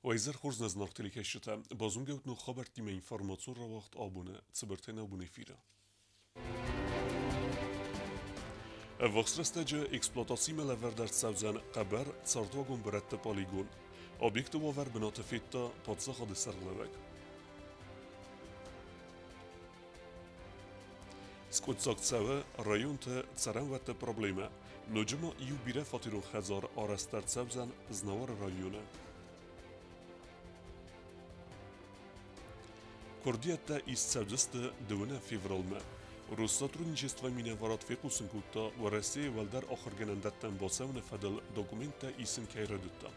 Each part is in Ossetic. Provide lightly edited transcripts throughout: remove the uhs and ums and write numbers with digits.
Уӕ изӕр хорз, нӕ зынаргъ телекӕсджытӕ. Базонгӕут ног хабӕрттимӕ информацион рауагъд абоны цыбыртӕй нӕ абоны эфиры. Ӕввахс рӕстӕджы эксплуатацимӕ лӕвӕрд ӕрцӕудзӕн хъӕбӕр цардуагон бырӕтты полигон. Объекты уавӕр бынаты федта паддзахады сӕргълӕууӕг. Скъуыддзаг цӕуы районты цӕрӕнуӕтты проблемӕ. Ноджы ма иу бирӕфатерон хӕдзар арӕзт ӕрцӕудзӕн Знауыры районы. Куырдиӕттӕ ист цӕудзысты 2 февралмӕ. Россотрудничество минӕварад фехъусын кодта, Уӕрӕсейы уӕлдӕр ахуыргӕнӕндӕттӕм бацӕуыны фӕдыл документтӕ исын кӕй райдыдта.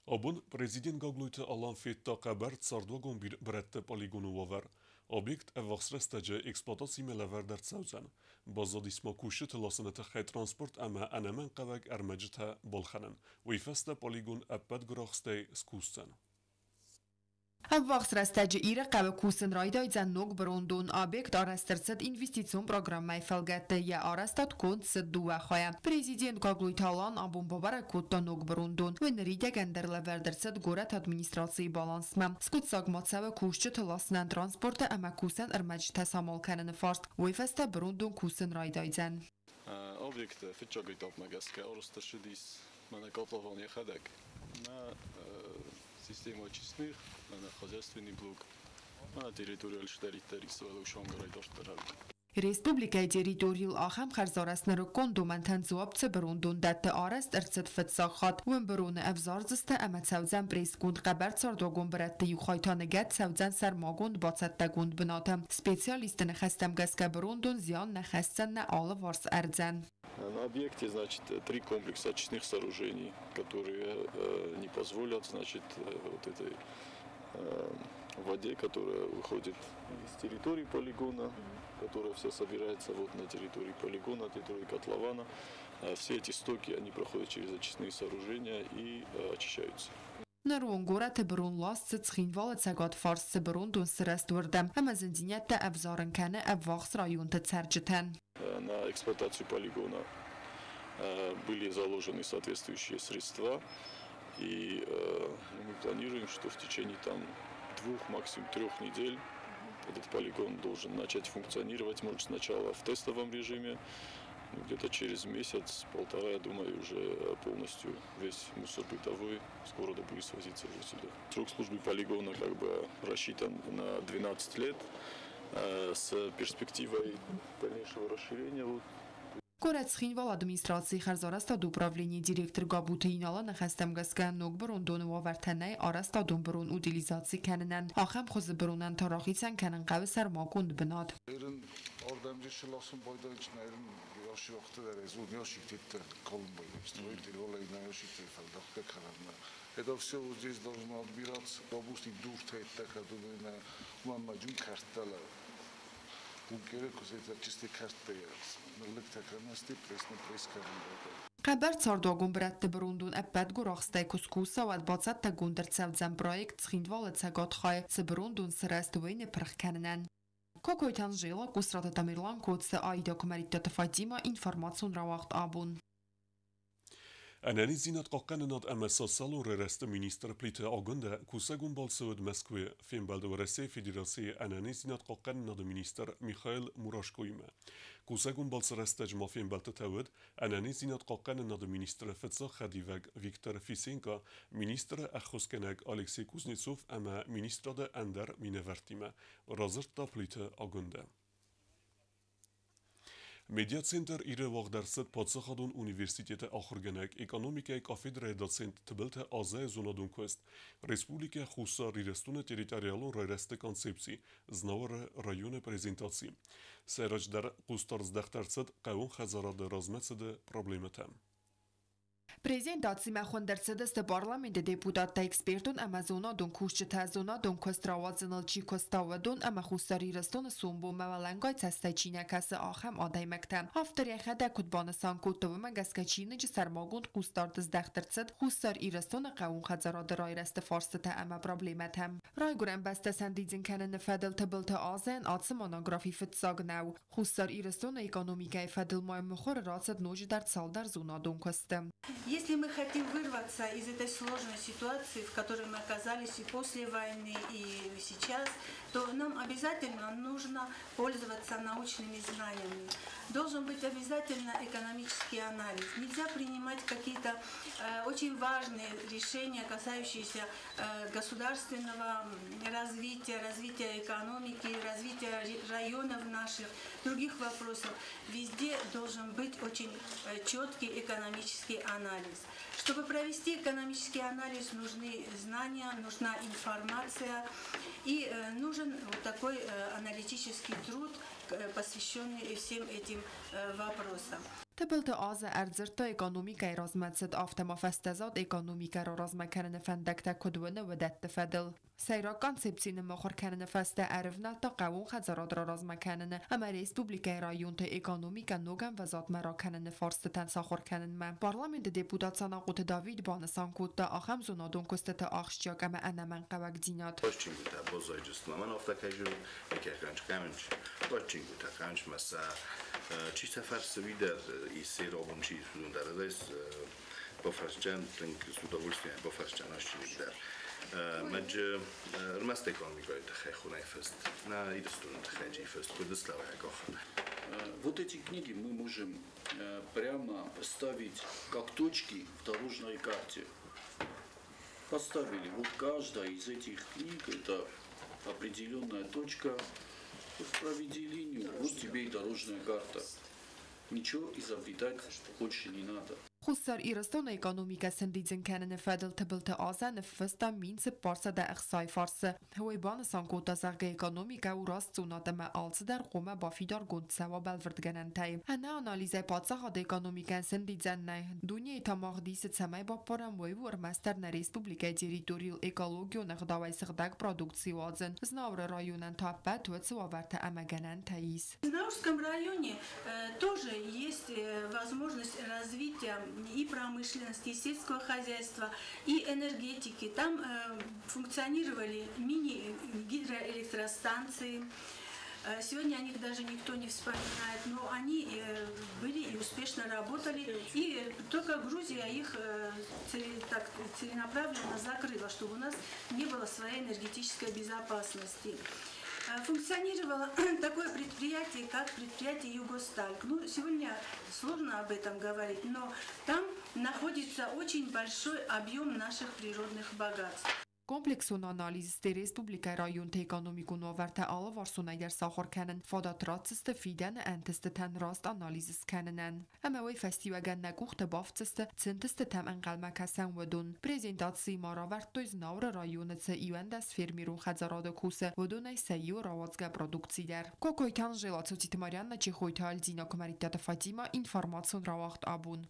Абон президент Гаглойты Алан федта хъӕбӕр цардуагон бырӕтты полигоны уавӕр. Объект ӕввахс рӕстӕджы эксплуатацимӕ лӕвӕрд ӕрцӕудзӕн. Баззадис ма кусджыты ласыны тыххӕй транспорт ӕмӕ ӕнӕмӕнгхъӕуӕг ӕрмӕджытӕ балхӕнын. Уый фӕстӕ полигон ӕппӕт гуырахстӕй скусдзӕн. Ӕввахс рӕстӕджы Иры хъӕуы кусын райдайдзӕн ног бырондон. Объект арӕзт ӕрцыд инвестицион программӕйы фӕлгӕтты. Йӕ арӕзтад конд цыд дыууӕ хайӕ. Президент Гаглойты Алан абон бабӕрӕг кодта ног бырондон. Уый ныридӕгӕн дӕр лӕвӕрд ӕрцыд горӕты администрацийы балансмӕ. Скъуыддзаг ма цӕуы кусджыты ласынӕн транспорты ӕмӕ кусӕн ӕрмӕджытӕ самал кӕныны фарст. Уый фӕстӕ бырондон кусын райдайдзӕн. Объекты фыццаг этапмӕ гӕсгӕ арӕзт ӕрцыдис мӕнӕ котлован йӕхӕдӕг. Мӕ система очистных, мӕнӕ хозяйственный блок, мӕнӕ территорийыл цыдӕриддӕр ис, уӕлӕ дарддӕр. Республикӕйы территорийыл ахӕм хӕрзарӕзт нырыккон домӕнтӕн дзуапп цы бырондон дӕтты, арӕзт ӕрцыд фыццаг хатт. Уым быроны ӕвзардзысты ӕмӕ цӕудзӕн прессгонд хъӕбӕр цардуагон бырӕтты иу хай та ныгӕд цӕудзӕн сӕрмагонд бацӕттӕгонд бынаты. Специалистты ныхӕстӕм гӕсгӕ бырондон зиан нӕ хӕсдзӕн нӕ алыварс ӕрдзӕн. На объекте, значит, три комплекса очистных сооружений, которые не позволят, значит, вот этой воде, которая выходит из территории полигона, которая вся собирается вот на территории полигона, территории котлована. Все эти стоки, они проходят через очистные сооружения и очищаются. Ныронг горӕты бырон ласт цыд Цхинвалы цӕгат фарс цы бырондон сырӕзт, уырдӕм ӕмӕ зындзинӕдтӕ ӕвзарын кӕны ӕввахс районты цӕрджытӕн. На эксплуатацию полигона были заложены соответствующие средства, и мы планируем, что в течение там 2, максимум 3 недель этот полигон должен начать функционировать, может, сначала в тестовом режиме, где-то через месяц-полтора, я думаю, уже полностью весь мусор бытовой с города будет свозиться уже сюда. Срок службы полигона как бы рассчитан на 12 лет с перспективой дальнейшего расширения. Вот. Горӕт Цхинвалы администрацийы хӕрзарӕзтады управленийы директор Габуты Иналы ныхӕстӕм гӕсгӕ ног бырондоны уавӕртӕ нӕй арӕзтадон бырон утилизаци кӕнынӕн. Ахӕм хуызы быронӕн та рахицӕн кӕнын хъӕуы сӕрмагонд бынат. Это все вот здесь должно отбираться. Допустим, Хъӕбӕр цардуагон бырӕтты бырондон ӕппӕт гуырахстӕй куы скуса, уӕд бацӕттӕгонд ӕрцӕудзӕн проект Цхинвалы цӕгат хайы цы бырондон сырӕзт, уый ныппырх кӕнынӕн. Кокойты Анжела, Къусраты Тамерлан, Коцты Аида, Куымӕридтаты Фатима, информацион рауагъд абон. Ӕнӕниздзинад хъахъхъӕнынад ӕмӕ социалон райрӕзты министр Плиты Агуындӕ кусӕгон балцы уыд Мӕскуыйы. Фембӕлд Уӕрӕсейы Федерацийы ӕнӕниздзинад хъахъхъӕнынады министр Михаил Мурашкоимӕ. Кусӕгон балцы рӕстӕджы ма фембӕлдтытӕ уыд ӕнӕниздзинад хъахъхъӕнынады министры фыццаг хӕдивӕг Виктор Фисенко, министры ӕххуысгӕнӕг Алексей Кузнецов ӕмӕ министрады ӕндӕр минӕвӕрттимӕ, радзырдта Плиты Агуындӕ. Медиацентр Иры уагъд ӕрцыд паддзахадон университеты ахуыргӕнӕг, экономикӕйы кафедрӕйы доцент Тыбылты Азӕйы зонадон куыст Республикӕ Хуссар Ирыстоны территориалон райрӕзты концепци Знауыры районы презентаци. Сӕйраджыдӕр хъусдард здӕхт ӕрцыд хъӕууон хӕдзарады размӕцыды проблемӕтӕм. Презентациимӕ хуынд ӕрцыдысты парламенты депутаттӕ, экспертон ӕмӕ зонадон кусджытӕ, зонадон куыст рауадзыныл чи куыста, уыдон ӕмӕ Хуссар Ирыстоны сомбонмӕ уӕлӕнгай цӕстӕй чи нӕ кӕсы, ахӕм адӕймӕгтӕ. Автор йӕхӕдӕг куыд банысан кодта, уымӕ гӕсгӕ чиныджы сӕрмагонд хъусдард здӕхт ӕрцыд Хуссар Ирыстоны хъӕууон хӕдзарады райрӕзты фарстытӕ ӕмӕ проблемӕтӕм. Райгуырӕн бӕстӕ сӕндидзын кӕныны фӕдыл Тыбылты Азӕн ацы монографи фыццаг нӕу. Хуссар Ирыстоны экономикӕйы фӕдыл ма мыхуыры рацыд ноджыдӕр цалдӕр зонадон куысты. Если мы хотим вырваться из этой сложной ситуации, в которой мы оказались и после войны, и сейчас, то нам обязательно нужно пользоваться научными знаниями. Должен быть обязательно экономический анализ. Нельзя принимать какие-то очень важные решения, касающиеся государственного развития, развития экономики, развития районов наших, других вопросов. Везде должен быть очень четкий экономический анализ. Чтобы провести экономический анализ, нужны знания, нужна информация и нужен вот такой аналитический труд, посвященный всем этим вопросам. Тыбылты Азӕ ӕрдзырдта экономикӕйы размӕцыд, афтӕ ма фӕстӕзад экономикӕ раразмӕ кӕныны фӕндӕгтӕ куыд уыны, уыдӕтты фӕдыл. Сӕйраг концепци ныммыхуыр кӕныны фӕстӕ ӕрывнӕлдта хъӕууон хӕдзарад раразмӕ кӕныны ӕмӕ республикӕйы районты экономикӕ ног ӕмвӕзадмӕ ракӕныны фарстытӕн сахуыр кӕнынмӕ. Парламенты депутат Санахъоты Давид банысан кодта ахӕм зонадон куыстыты ахсджиаг ӕмӕ ӕнӕмӕнгхъӕуӕгдзинад. Вот эти книги мы можем прямо ставить как точки в дорожной карте. Поставили. Вот каждая из этих книг это определенная точка. Вот проведи линию, вот тебе и дорожная карта. Ничего изобретать больше не надо. Хуссар Ирыстоны экономикӕ сӕндидзын кӕныны фӕдыл Тыбылты Азӕ ныффыста 1460 фарсы. Уый банысан кодта, зӕгъгӕ, экономикӕ у рӕстдзонад ӕмӕ алцыдӕр хъуамӕ бафидаргонд цӕуа бӕлвырдгӕнӕнтӕй. Ӕнӕ анализӕй паддзахады экономикӕйӕн сӕндидзӕн нӕй. Дунейы та мах дисы цӕмӕй баппарӕм, уый у ӕрмӕстдӕр нӕ республикӕйы территорийыл экологион ӕгъдауӕй сыгъдӕг продукци уадзын. Знауыры районӕн та ӕппӕт уыцы уавӕртӕ ӕмӕ гӕнӕнтӕ ис. В Знаурском районе тоже есть возможность развития и промышленности, и сельского хозяйства, и энергетики. Там функционировали мини-гидроэлектростанции. Сегодня о них даже никто не вспоминает, но они были и успешно работали. И только Грузия их целенаправленно закрыла, чтобы у нас не было своей энергетической безопасности. Функционировало такое предприятие, как предприятие «Югосталь». Ну, сегодня сложно об этом говорить, но там находится очень большой объем наших природных богатств. Комплексон анализ сты республикӕйы районты экономикон уавӕртӕ алыварсонӕй дӕр сахуыр кӕнын, фадат ратдзысты фидӕны ӕнтыстытӕн раст анализ скӕнынӕн. Ӕмӕ уый фӕстиуӕгӕн нӕ къухты бафтдзысты, цы ӕнтыстытӕм ӕнхъӕлмӕ кӕсӕм, уыдон. Презентацийы ма равӕрдтой Знауыры районы цы 11 фермерон хӕдзарады кусы, уыдонӕй сӕ иуы рауадзгӕ продукци дӕр. Кокойты Анжела, Цоциты Марианна, Чехойты Альдина, Куымӕридтаты Фатима, информацион рауагъд «Абон».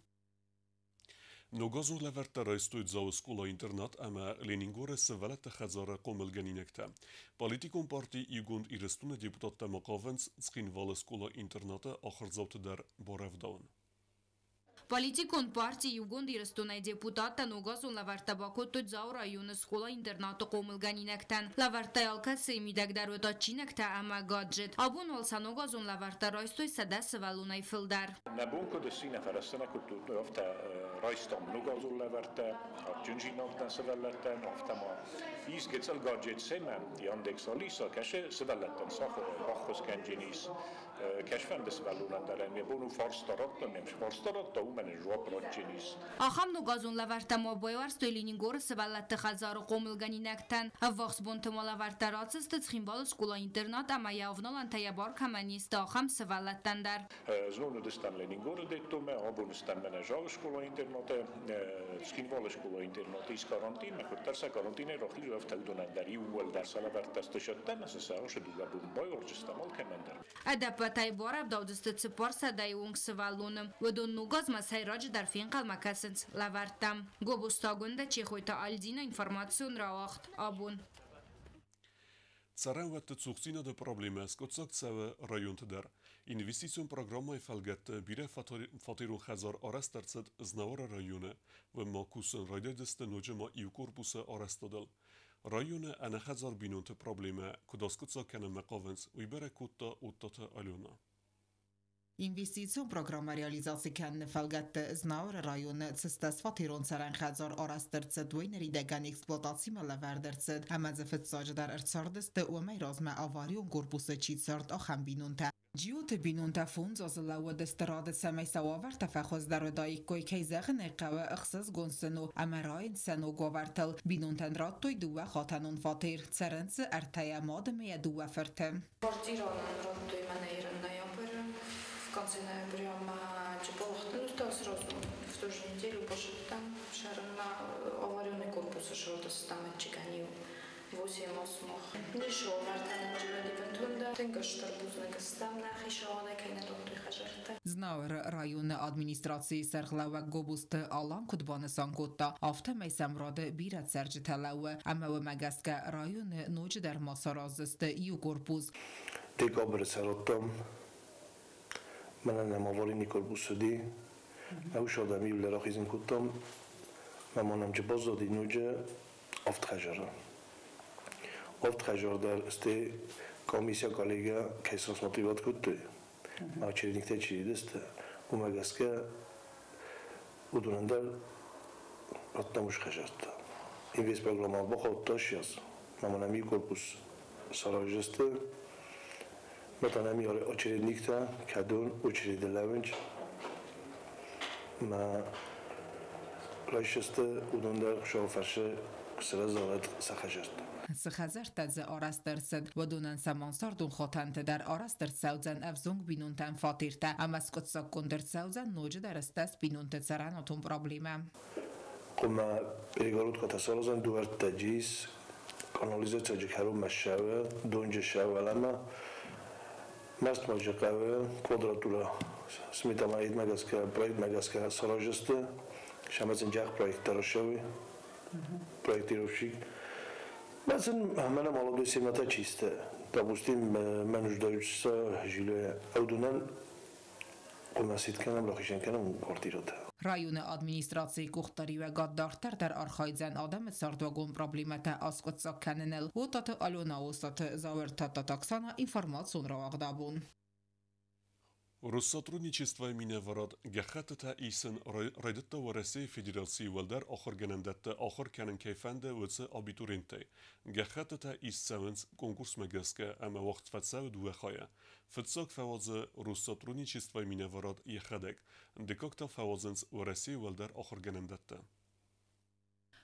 Ногазон лӕвӕрттӕ райстой Дзауы скъола-интернат ӕмӕ Ленингоры сывӕллӕтты хӕдзары хъомылгӕнинӕгтӕ. Политикон парти Иугонд Ирыстоны депутаттӕ ма хъавынц Цхинвалы скъола-интернаты ахуырдзауты дӕр барӕвдауын. Политикон парти Иугонд Ирыстонӕй депутаттӕ ногазон лӕвӕрттӕ бакодтой Дзауы районы скъола-интернаты хъомылгӕнинӕгтӕн. Лӕвӕрттӕй алкӕцыйы мидӕг дӕр уыд адджинӕгтӕ ӕмӕ гаджет. Абон уал сӕ ногазон лӕвӕрттӕ райстой 100 сывӕллонӕй фылдӕр. Нӕ бон куыд сси, нӕ фӕрӕзтӕ нӕ куыд афтӕ райстам ногазон лӕвӕрттӕ, адджын зинӕгтӕ сывӕллӕттӕн, афтӕ ма ис гыццыл гаджет семӕ, Яндекс Алиса, кӕсы сывӕллӕттӕн баххуыс кӕнджынис, кӕсфӕнды сывӕллонӕн дӕр ӕм йӕ бон у фарста раттын, ӕм фарста радта, уымӕн жуап ратджынис. Ахӕм ногазон лӕвӕрттӕ ма байуӕрстой Ленингоры сывӕллӕтты хӕдзары хъомылгӕнинӕгтӕн. Ӕввахс бонты ма лӕвӕрттӕ ратдзысты Цхинвалы скъола-интернат ӕмӕ йӕ авналӕнтӕ йӕ бар кӕмӕн не сты, ахӕм сывӕллӕттӕн дӕр. Знон уыдыстӕм Ленингоры детдоммӕ, абон стӕм мӕнӕ Залы скъола-интернат. интернаты Цхинвалы скъола-интернаты ис карантин, куыддӕр сӕ карантинӕй рахизой, афтӕ уыдонӕн дӕр иууылдӕр сӕ лӕвӕрттӕ сты сӕттӕ ӕмӕ сӕ сӕ 2 боны байуардзыстӕм алкӕмӕн дӕр. Ӕдӕппӕтӕй барӕвдаудзысты 400-йы онг сывӕллоны. Уыдон ног азмӕ сӕйраджыдӕр фенхъӕлмӕ кӕсынц лӕвӕрттӕм. Гобозты Агуындӕ, Чехойты Альдина, информацион рауагъд «Абон». Цӕрӕнуӕтты цухдзинады проблемӕ скъуыддзаг цӕуы районты дӕр. Инвестицион программӕйы фӕлгӕтты бирӕ фатерон хӕдзар арӕзт ӕрцыд Знауыры районы. Уым ма кусын райдайдзысты ноджы ма иу корпусы арӕзтадыл. Районы ӕнӕхӕдзар бинонты проблемӕ куыд аскъуыддзаг кӕнынмӕ хъавынц, уый бӕрӕг кодта Оттаты Алена. Инвестицион программӕ реализаци кӕныны фӕлгӕтты Знауыры районы цы 100-фатерон цӕрӕн хӕдзар арӕзт ӕрцыд, уый ныридӕгӕн эксплуатацимӕ лӕвӕрд ӕрцыд ӕмӕ дзы фыццаджыдӕр ӕрцардысты, уымӕй размӕ аварион корпусы чи цард, ахӕм бинонтӕ. Джиоты бинонтӕ 5 азы лӕууыдысты рады, цӕмӕй сӕ уавӕртӕ фӕхуыздӕр уыдаиккой. Кӕй зӕгъын ӕй хъӕуы, ӕхсызгон сын у ӕмӕ райынц сӕ ног уавӕртыл. Бинонтӕн радтой 2-хатӕнон фатер, цӕрынц дзы ӕртӕйӕ, мад ӕмӕ йӕ 2 фырты. Квартира нын радтой мӕнӕ ноябры, в конце ноября ма ну, стал сразу в ту же неделю башыдтӕн сӕрынмӕ аварионный корпусы сӕрдыстам ӕччикӕн-иу 8 осмох. Нишы уавӕртӕ нын джиуӕди бынтондӕр. Тынг стыр бузныг стӕм нӕ хицауадӕй, кӕй нӕ радтой хӕдзӕрттӕ. Знауыры районы администрацийы сӕргълӕууӕг Гобозты Алан куыд банысан кодта, афтӕмӕй сӕм рады бирӕ цӕрджытӕ лӕууы, ӕмӕ уымӕ гӕсгӕ районы ноджыдӕр ма сараздзысты иу корпус. Декабры сӕрӕдтам, мӕнӕн нӕм аварийный корпус уыди, ӕ адӕм иууылдӕр ахизын кодтам, мӕ ма нӕм баззади ноджы 7 хӕдзары. 7 хӕдзар дӕр сты комиссия коллегия кӕй рассматривать кодтой, очередниктӕ чи уыдысты, уымӕ гӕсгӕ уыдонӕн дӕр радтам уыцы хӕдзӕрттӕ. Инвестпрограммӕ бахаудта сейчас, мӕ ма нӕм иу корпус сараздзысты, мӕ та нӕм очередниктӕ, кӕдон очереды лӕууынц, мӕ райсдзысты уыдон дӕр Хуыцауы фӕрцы сырӕзӕд сӕ хӕдзӕрттӕ. Цы хӕдзӕрттӕ дзы арӕзт ӕрцыд, уыдонӕн сӕ мансардон хатӕнты дӕр арӕзт ӕрцӕудзӕн ӕвзонг бинонтӕн фатертӕ ӕмӕ скъуыддзаггонд ӕрцӕудзӕн ноджыдӕр 80 бинонты цӕрӕнуатон проблемӕ. Хъуамӕ перегородкӕтӕ саразӕм, дуӕрттӕ джис, канализацияджы кӕронмӕ ссӕуы, донджы ссӕуы уӕлӕмӕ, мӕстмӕджы хъӕуы квадратура сметамӕ гӕсгӕ, проектмӕ гӕсгӕ сараздзысты, сӕмӕ проект дӕр ссӕуы, проектировщик. مثلا мӕнӕ молодой семьята чисто. Допустим, мӕ нуждаются жилье. Ӕуыдонӕн хъуамӕ сит кӕнӕм, рахизӕн кӕнӕм квартирӕтӕ. Районы администрацийы къухдариуӕгад дарддӕр дӕр архайдзӕн адӕмы цардуагон проблемӕтӕ аскъуыддзаг кӕныныл. Отаты Алена, Остаты Зауыр, Тадтаты Оксана, информацион рауагъд «Абон». Россотрудничествойы минӕварад гӕххӕттытӕ исын райдыдта Уӕрӕсейы Федерацийы уӕлдӕр ахуыргӕнӕндӕтты ахуыр кӕнын кӕй фӕнды, уыцы абитуриенттӕй. Гӕххӕттытӕ ист цӕуынц конкурсмӕ гӕсгӕ ӕмӕ уагъд фӕцӕуы 2 хайӕ. Фыццаг фӕуадзы Россотрудничествойы минӕварад йӕхӕдӕг, дыккаг та фӕуадзынц Уӕрӕсейы уӕлдӕр ахуыргӕнӕндӕттӕ.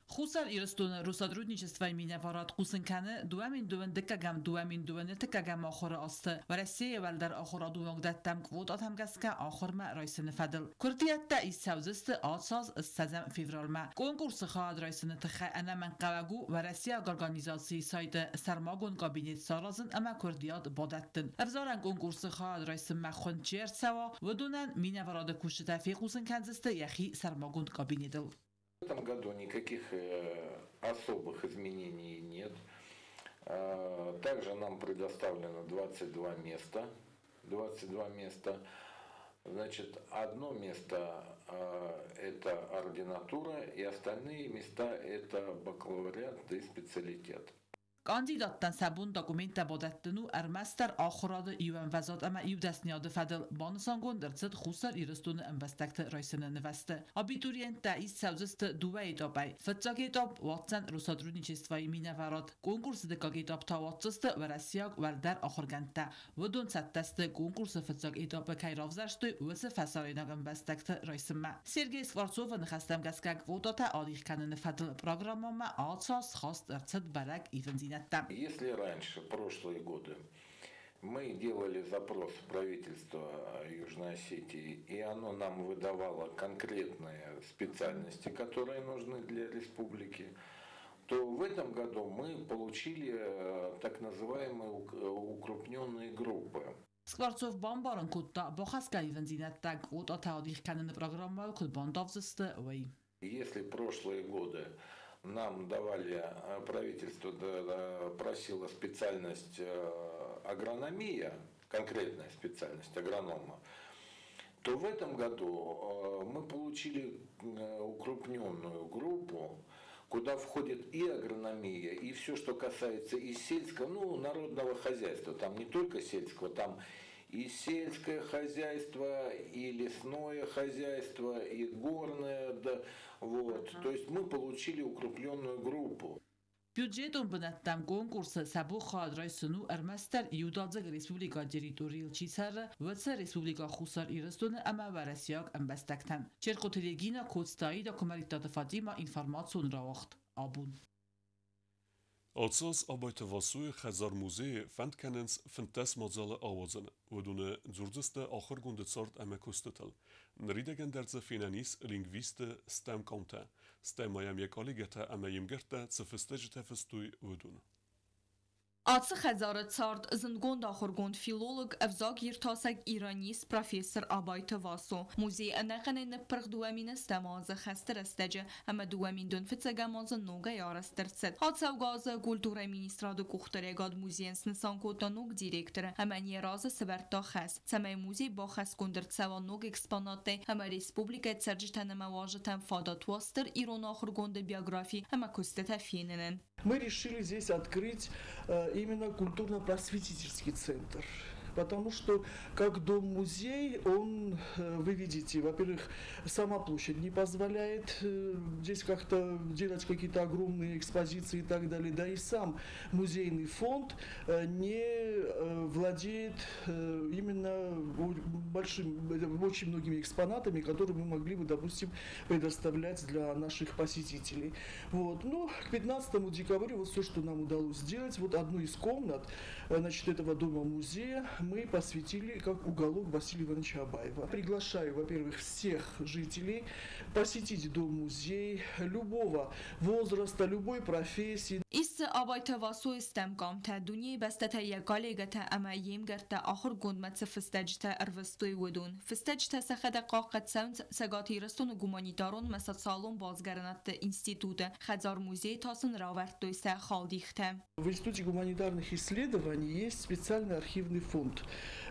Хуссар Ирыстоны Россотрудничествойы минӕварад хъусын кӕны 2022-2023 ахуыры азты Уӕрӕсейы уӕлдӕр ахуырадон уагдӕттӕм квотатӕм гӕсгӕ ахуырмӕ райсыны фӕдыл. Куырдиӕттӕ ист цӕудзысты ацы аз 20 февралмӕ. Конкурсы хайад райсыны тыххӕй ӕнӕмӕнгхъӕуӕг у уӕрӕсейаг организацийы сайты сӕрмагонд кабинет саразын ӕмӕ куырдиат бадӕттын. Ӕвзарӕн конкурсы хайад райсынмӕ хуынд чи ӕрцӕуа, уыдонӕн минӕварады кусджытӕ фехъусын кӕндзысты йӕхи сӕрмагонд кабинетыл. В этом году никаких особых изменений нет. Также нам предоставлено 22 места. 22 места. Значит, одно место это ординатура, и остальные места это бакалавриат и специалитет. Кандидаттӕн сӕ бон документтӕ бадӕттын у ӕрмӕстдӕр ахуырады иу ӕмвӕзад ӕмӕ иу дӕсныйады фӕдыл, банысангонд ӕрцыд Хуссар Ирыстоны ӕмбӕстӕгты райсыны нывӕзты. Абитуриенттӕ ист цӕудзысты 2 этапӕй. Фыццаг этап уадздзӕн Россотрудничествойы минӕварад. Конкурсы дыккаг этап та уадздзысты уӕрӕсейаг уӕлдӕр ахуыргӕндтӕ. Уыдон цӕттӕ сты конкурсы фыццаг этапы кӕй равзӕрстой, уыцы фӕсарӕйнаг ӕмбӕстӕгты райсынмӕ. Сергей Скворцовы ныхӕстӕм гӕсгӕ квотатӕ адих кӕныны фӕдыл программӕмӕ ацы аз хаст ӕрцыд бӕрӕг ивындзинӕдтӕ. Если раньше, прошлые годы, Мы делали запрос в правительство Южной Осетии, и оно нам выдавало конкретные специальности, которые нужны для республики. То в этом году мы получили так называемые укрупненные группы. Скворцов бамбарын кодта бахӕсгӕ ивындзинӕдтӕ квотатӕ адих кӕныны программӕйыл куыд бандавдзысты, уый. Если прошлые годы нам давали, правительство просило специальность агрономия, конкретная специальность агронома, то в этом году мы получили укрупненную группу, куда входит и агрономия, и все, что касается и сельского, ну, народного хозяйства. Там не только сельского, там и сельское хозяйство, и лесное хозяйство, и горное, да, вот. То есть мы получили укрупненную группу. Бюджетон бынӕттӕм конкурсы сӕ бон хайад райсын у ӕрмӕстдӕр иудадзыг республикӕйы территорийыл чи цӕры, уыцы Республикӕ Хуссар Ирыстоны ӕмӕ уӕрӕсейаг ӕмбӕстӕгтӕн. Черкъоты Регина, Коцты Аида, Куымӕридтаты Фатимӕ, информацион рауагъд Абон. Ацы аз Абайты Васойы хӕдзар-музейы фӕнд кӕнынц 15 мадзалы ауадзын. Уыдоны дзурдзысты ахуыргонды цард ӕмӕ куыстытыл. Ныридӕгӕн дӕр дзы фенӕн ис лингвисты стӕм къамтӕ. Стӕй ма йӕм йӕ коллегӕтӕ ӕмӕ йе мгӕрттӕ цы фыстӕджытӕ фыстой, уыдон. Ацы хӕдзары цард зындгонд ахуыргонд, филолог, ӕвзагиртасӕг, иранист, профессор Абайты Васо. Музей ӕнӕхъӕнӕй ныппырх 2008 азы хӕсты рӕстӕджы ӕмӕ 2001 азы ногӕй арӕзт ӕрцыд. Ацӕугӕ азы культурӕйы министрады къухдариуӕгад музейӕн снысан кодта ног директоры ӕмӕ йӕ разы сӕвӕрдта хӕс, цӕмӕй музей бахӕсгонд ӕрцӕуа ног экспонаттӕй ӕмӕ республикӕйы цӕрджытӕн ӕмӕ уазджытӕн фадат уа стыр ирон ахуыргонды биографи ӕмӕ куыстытӕ фенынӕн. Мы решили здесь открыть именно культурно-просветительский центр. Потому что как дом-музей, он, вы видите, во-первых, сама площадь не позволяет здесь как-то делать какие-то огромные экспозиции и так далее. Да и сам музейный фонд не владеет именно большим, очень многими экспонатами, которые мы могли бы, допустим, предоставлять для наших посетителей. Вот. Ну, к 15 декабря вот все, что нам удалось сделать, вот одну из комнат, значит, этого дома-музея мы посвятили как уголок Василия Ивановича Абаева. Приглашаю, во-первых, всех жителей посетить дом-музей любого возраста, любой профессии. Ис дзы Абайты Васойы стӕм къамтӕ, дунейы бӕстӕтӕй йӕ коллегӕтӕ ӕмӕ йе мгӕрттӕ ахуыргондмӕ цы фыстӕджытӕ ӕрвыстой, уыдон. Фыстӕджытӕ сӕхӕдӕг хъахъхъӕд цӕуынц Цӕгат Ирыстоны гуманитарон ӕмӕ социалон басгарынадты институты. Хӕдзар-музейы та сын равӕрдтой сӕ халдихтӕ. В Институте гуманитарных исследований есть специальный архивный фонд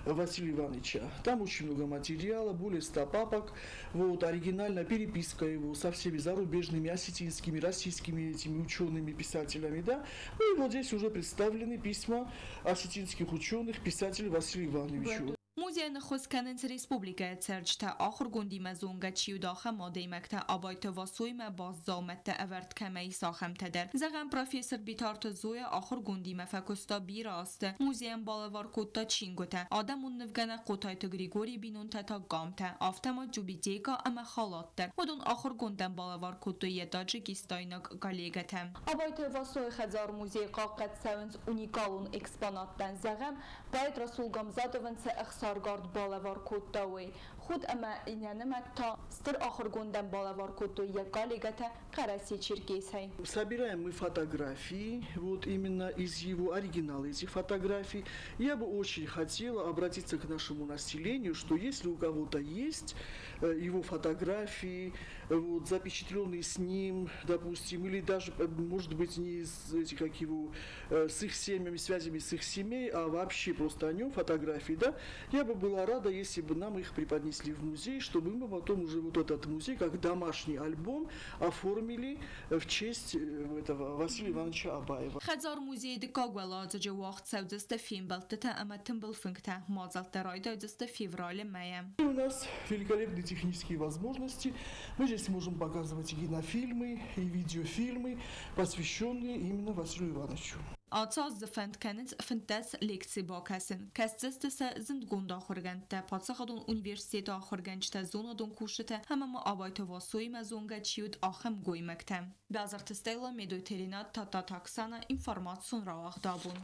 Василия Ивановича. Там очень много материала, более 100 папок. Вот, оригинальная переписка его со всеми зарубежными, осетинскими, российскими этими учеными, писателями. Да? Ну и вот здесь уже представлены письма осетинских ученых, писателей Василию Ивановичу. Музейӕн ӕххуыс кӕнынц республикӕйы цӕрджытӕ, ахуыргондимӕ зонгӕ чи уыд, ахӕм адӕймӕгтӕ, Абайты Васоимӕ баст дзаумӕттӕ ӕвӕрд кӕмӕ ис, ахӕмтӕ дӕр. Зӕгъӕм, профессор Битарты Зоя ахуыргондимӕ фӕкуыста бирӕ азты. Музейӕн балӕвар кодта чингуытӕ. Адӕмон нывгӕнӕг Хъотайты Григорийы бинонтӕ та къамтӕ, афтӕ ма тюбетейкӕ ӕмӕ халат дӕр. Уыдон ахуыргондӕн балӕвар кодтой йӕ таджикистайнаг коллегӕтӕ. Абайты Васойы хӕдзар-музейы хъахъхъӕд цӕуынц уникалон экспонаттӕ. Зӕгъӕм, поэт Расул Гамзатовӕн цы ӕхсаргард балӕвар кодта, уый. Худ ӕмӕ йӕ нымӕт та стыр ахуыргондӕн балӕвар кодтой йӕ коллегӕтӕ Хъӕрӕсе-Черкесӕй. Собираем мы фотографии, вот именно из его оригинала этих фотографий. Я бы очень хотела обратиться к нашему населению, что если у кого-то есть его фотографии, вот, запечатленные с ним, допустим, или даже, может быть, не с, эти, как его, с их семьями, связями с их семьей, а вообще просто о нем фотографии, да, я бы была рада, если бы нам их преподнесли в музей, чтобы мы потом уже вот этот музей, как домашний альбом, оформили в честь этого Василия Ивановича Абаева. Хӕдзар-музейы дыккаг уӕладзыджы уагъд цӕудзысты фембӕлдтытӕ ӕмӕ тымбыл фынгтӕ. Мадзӕлттӕ райдайдзысты февралы мӕйӕ. У нас великолепные технические возможности. Мы здесь можем показывать и кинофильмы, и видеофильмы, посвященные именно Василию Ивановичу. Ацы аз дзы фӕнд кӕнынц 15 лекци бакӕсын. Кӕсдзысты сӕ зындгонд ахуыргӕндтӕ, паддзахадон университеты ахуыргӕнджытӕ, зонадон кусджытӕ ӕмӕ ма Абайты Васоимӕ зонгӕ чи уыд, ахӕм гоймӕгтӕ. Бязырты Стелла, Медойты Ренат, Тадтаты Оксана, информацион рауагъд Абон.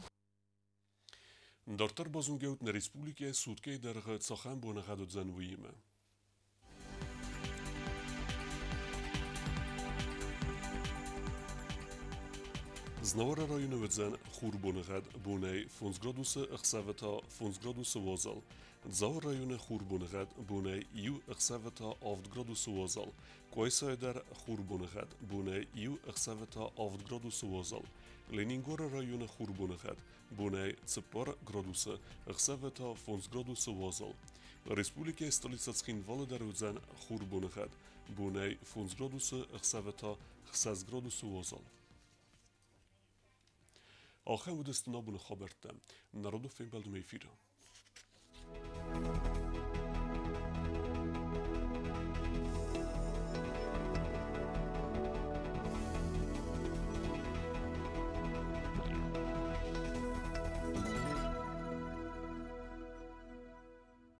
Дарддӕр базонгӕут нӕ республикӕйы суткӕйы дӕргъы цахӕм боныгъӕд уыдзӕн, уыимӕ. Знауыры районы уыдзӕн хур боныгъӕд, бонӕй 5 градусы, ӕхсӕвы та 5 градусы уазал. Дзауы районы хур боныгъӕд, бонӕй 1, ӕхсӕвы та 7 градусы уазал. Къуайсайы дӕр хур боныгъӕд, бонӕй 1, ӕхсӕвы та 7 градусы уазал. Ленингоры районы хур боныгъӕд, бонӕй 4 градусы, ӕхсӕвы та 5 градусы уазал. Республикӕйы столицӕ Цхинвалы дӕр уыдзӕн хур боныгъӕд, бонӕй 5 градусы, ӕхсӕвы та 6 градусы уазал. Ахӕм уыдысты нӕ абоны хабӕрттӕ. Народы фембӕлдмӕ эфиры.